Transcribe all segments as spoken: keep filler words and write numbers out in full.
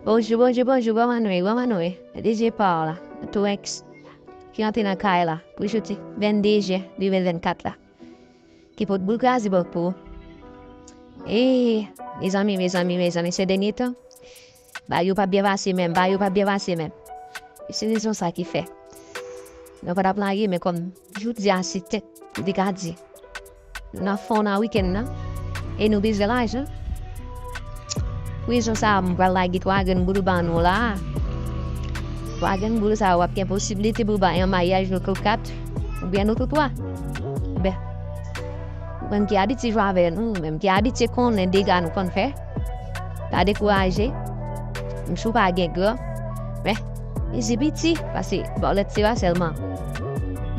Bonjou, bonjou, bonjou, bò manwe, bò manwe. D J Paul la, Torex, ki rantre nan kay la pou jodi vennde jen de mil vennkat la. Ki pot boul kraze bank pou ou. Ee, mezanmi, mezanmi, mezanmi, se dènye tan. Bagay yo pa byen pase menm, bagay yo pa byen pase menm. E se rezon sa ki fè nou pa t ap lage men kòm jodi a se tèt, li ka di. Nou nan fon nan wikenn nan. E nou bezwen lajan. Pou rezon sa a, m pral lage twa grenn boul ban nou la. Twa grenn boul sa a, w ap gen posiblite pou bay yon maryaj nou tou kat, oubyen nou tou twa. Ben, ou menm ki abitye jwe avè nou, ou menm ki abitye konnen dega nou konn fè, pa dekouraje. Menm si w pa gen gran, men, izi piti, paske bòlèt se pa sèlman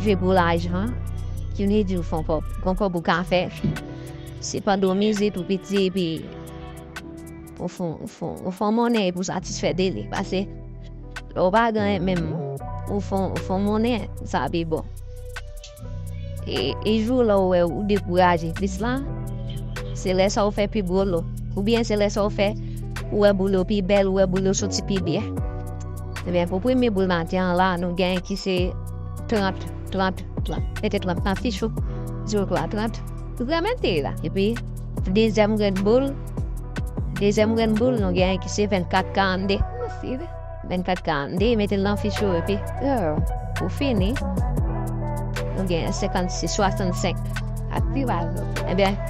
jwe pou lajan, ki vle di w fè yon kòb, gon kòb ou ka fè. Se pandan w mize tou piti, epi ou fè, ou fè, ou fè monnen pou satisfè de li. Paske lè w pa gen menm, ou fè, ou fè monnen, sa pi bon. E, e jou lè w wè ou dekouraje plis la, se lè sa w fè pi gwo lo. Oubyen se lè sa w fè, ou wè boul yo pi bèl, ou wè boul yo soti pi byen. Ebyen, pou premye boul maten an la, nou gen ki se trant, trant, trant. Mete trant nan fich ou. Di w twa trant. Ou ka mete la. Epi, dezyèm grenn boul, dezyèm grenn boul, nou gen ki se vennkat karannde. Vennkat karannde, mete l nan fich ou, epi, oh, pou fini, nou gen senkannsis swasannsenk. Ak pi ba yo. Ebyen,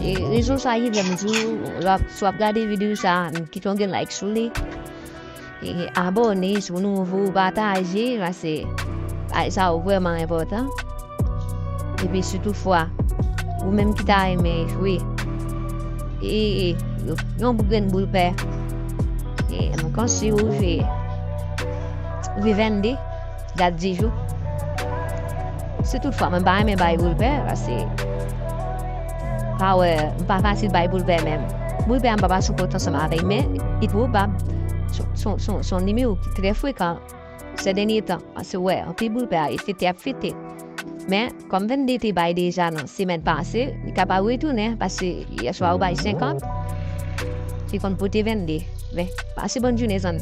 e, rezon sa ki fè m di w, w ap, si w ap gade videyo sa, kite yon grenn like sou li. E, abòne si w nouvo, pataje, paske bagay sa yo vrèman enpòtan. Epi si toutfwa, ou menm ki ta renmen jwe, e, e, yon grenn boul pè, e, m konseye w jwe, jwe vennde, dat di jou. Si toutfwa, mwen pa renmen bay boul pè, paske pa wè, m pa fasil bay boul pè menm. Boul pè a m pa pase kont ansanm avè l, men li pwobab. Se, se, se, se yon nimewo ki trè frekan se dènye tan, paske w wè, anpil boul pè a, e fete ap fete. Men, kòm vennde te bay deja nan semèn pase, li kapab retounen, paske yèswa ou bay senkant, li konn pote vennde. Men, pase bòn jounen, zanmi.